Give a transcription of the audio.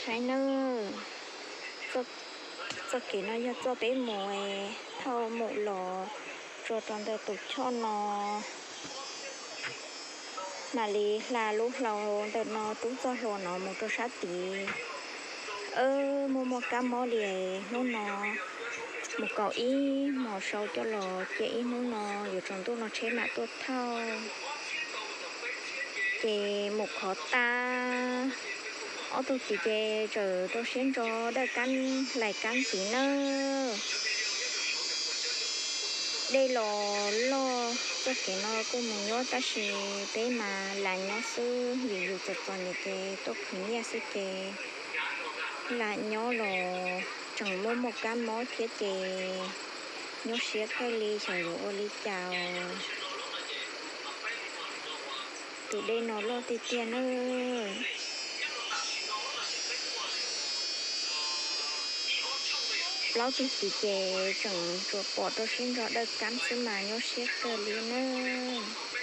Saib nawb, txoj kev no yog txoj peb mus thauj mus los tsuas rau ntawm tus choj no, mam li hla lub hlau ntawm no rub txoj hlua no mus rau sab tid. Muaj muaj kab mob li hnub no, mus kaus ib hmos sau coj los cia ib hnub no yuav tsaus ntuj no tsheb mam tuaj thauj. Ces mus qhov tag, ob tug tid ces tseem rau siab ntso dawj kab hlais kab tid nawb. Dej los loj, txoj kev no kuj mus nyuaj tab sis peb mas lam nyob xwb, vim yus txom txom nyem ces tuaj khwv nyiaj xwb ces lam nyob los tseem muaj muaj kab mob thiab ces nyuaj siab kawg li xyov yuav ua li cas. Tus dej no loj tiag tiag nawb. Plaub tug tid ces tseem tsuas pom rau siab ntso dawj kab xwb mas nyuaj siab kawg li nawb.